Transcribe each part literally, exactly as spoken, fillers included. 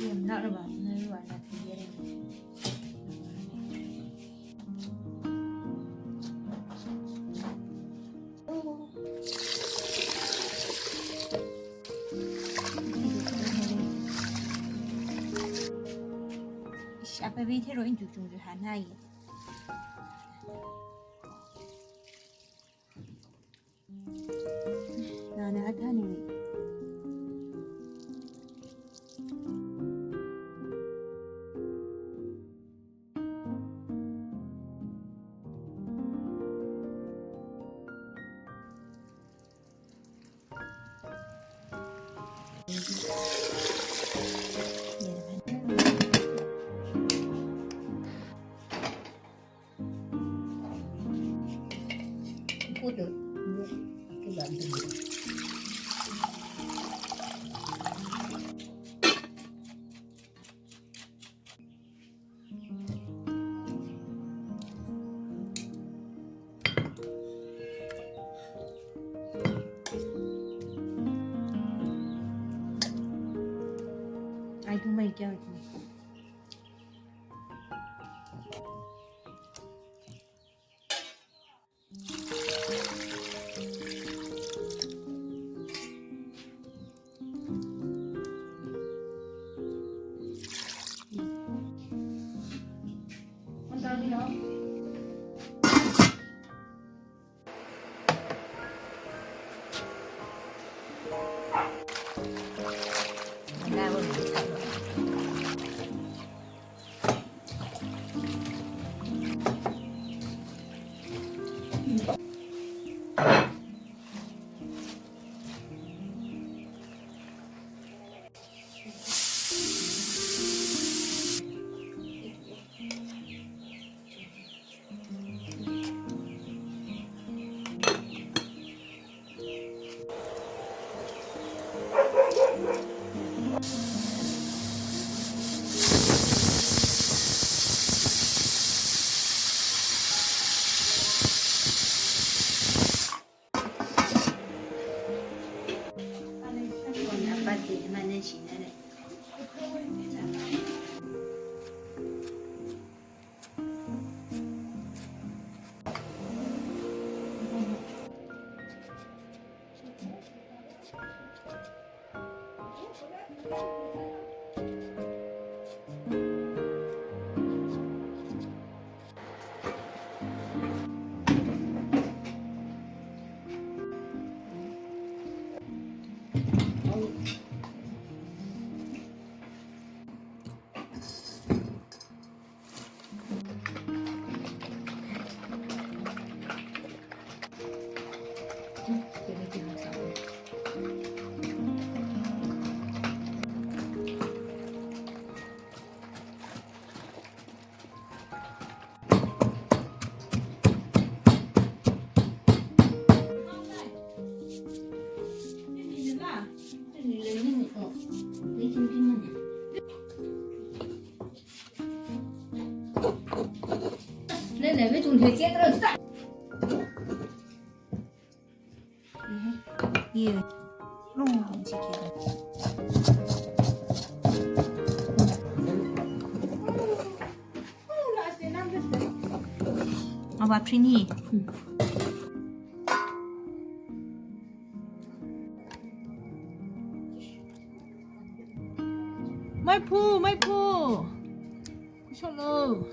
Yam nara ba, nara ba, na thiyare. Ish, apa bithero in chukchung ju hanai. Nana athani. Ai, tumai kya? Ye. Awa trini. Maipu, maipu. Sholo.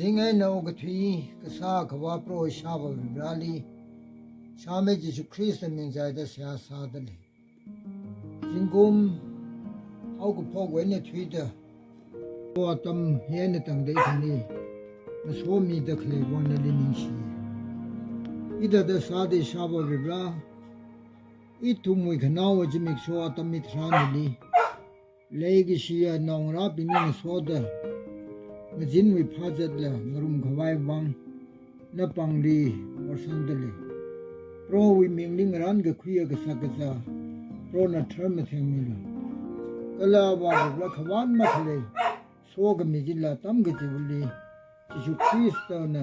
Kazing eina okathui kasā Akhava Proho Ishāvā Varivarāli, Ishāmei Jishu Khrista mingzaida seihā sādalei. Zingkum haokaphokwui eina thuida, atam hi eina tangda ithumli ngasomida khalei vang nali ningshi. Hithāda sāda Ishāvā Varivarā, ithumwui khanaowa zimiksho atam hitharan nali leikashiya naongarābingli ngasoda, ngazinwui phāzatla ngarumkhavai vang napāngli horsangdalei. Prohowui mingli ngarān kakhuiya kashak kazā Prohona tharmathengmilu. Kala Avā Varivarā khavāt makhalei sokhami chila atam kachivali Jishu Khristana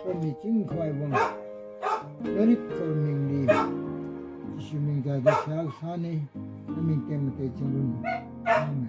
somichingkhavai vang, naritkhavai mingli Jishu mingzaida seihā sāni, naming tekmatei chingranu. Amen.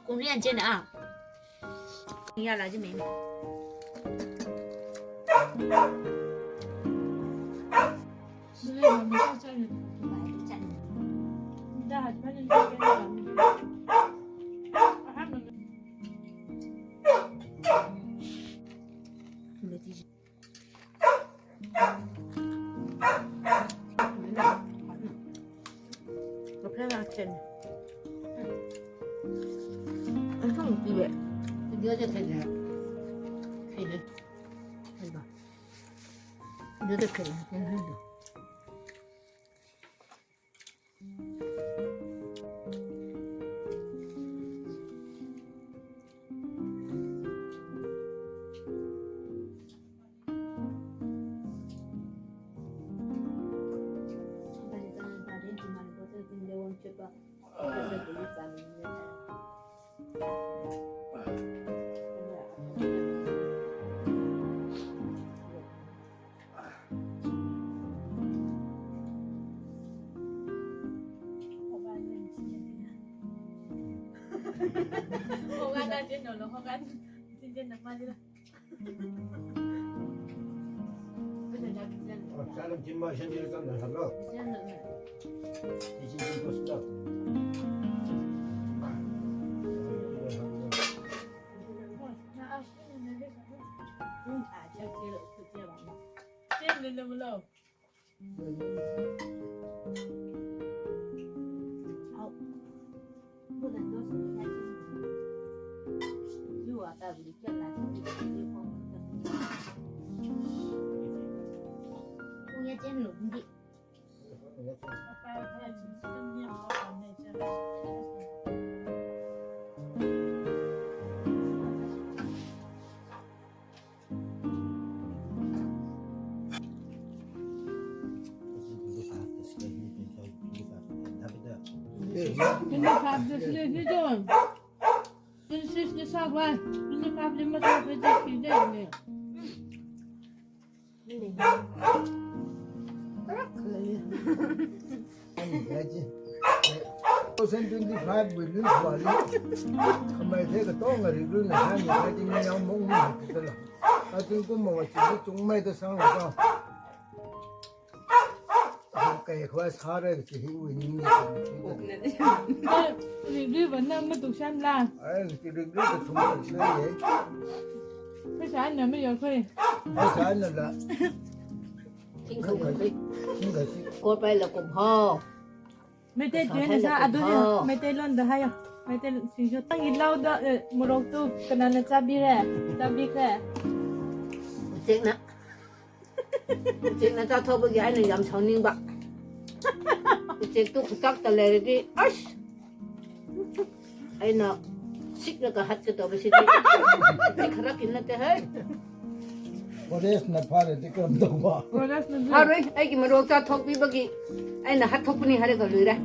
Kung rian chen a. Ya la ji me. Jen no lo hokan. Jen jen nama jila. Salam jimma shan jila sam na sablo. Jen jin post lo. Jen lo lo. Twenty-five days later on, twenty-six ni sāvai, twenty-five ni masāvai, twenty-six ni. Two thousand twenty-five wui lui vali. Khamei thei katonga ri lui na sāni, kaji ni yangmong ni kitala. Kajingkum mawa chi chungmei da sānga. Kai khwa sāra chi hi wui ning ni. Ri lui vana matukshan la. Ai, chi ri lui ka thum ka shi ye. Pheisā na me yo khoi. Pheisā na la. Tingkha. Tingkha si. Ko pai la kum ho. Meitei tui na sā, adu ni, Meitei lon da haiya. Meitei singju. Nang ilao da, eh, morok tu, kanana chābira, chābikra. Ujek na. Ujek na chāthok bagi aina yam saoningba. Ujek tu khutak ta leiragi, ash. Aina sik na ka hat ka to ba si. Ujek kharak in na te hai. Forest na phara di karam tong ba. Forest na di. Harui, aiki marok chāthokpi bagi. Aina hat thokpani hare ka luira.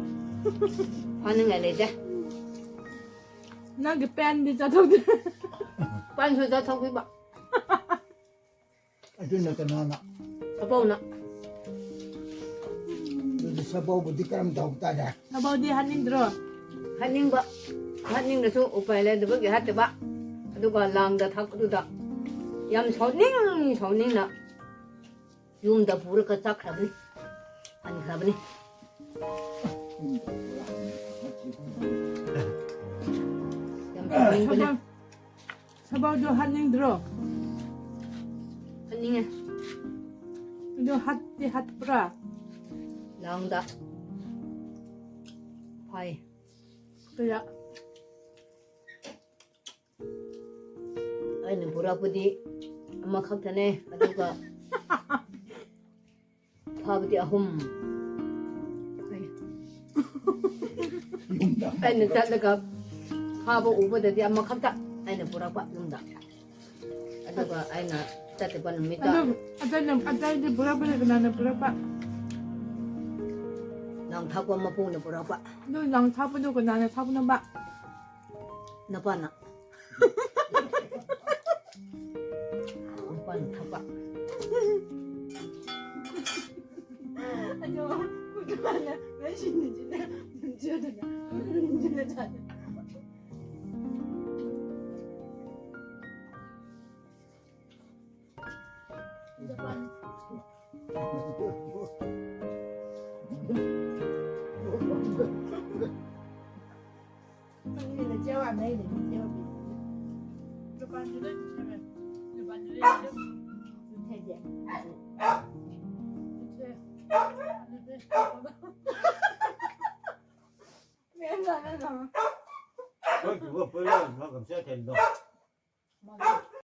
Phaning ai leida. Nang ki pen di chāthok di. Pen su chāthokpi ba. Adu na kanana. Apao na. Adu sapao bu di karam tong ta da. Apao di haning dro. Haning ba. Haning na su upai le da bagi hat ba. Adu ka lang da thak du da. Yam saoning, saoning na. Yum da pura ka chak khabri. An khabri. Yam saoning ba na. Sapao do haning dro. Haning e. Do hat di hat pra. Lang da. Pai. Kaya. Aina pura pudi ama khak thane, aduga. Phābadi ahum. Aina chatlaga phāba uba da di ama khak ta. Aina pura pa lung da. Aduga aina chatlaga numit ta. Adu, adu nam, adu di pura pa, kanana pura pa. Lang thakwa mapu na pura pa. Nu lang thakwa nu kanana thakwa na ba. Napa na. Napa na thapa. Ayo, kutumana, nashini jina, jina, jina, jina.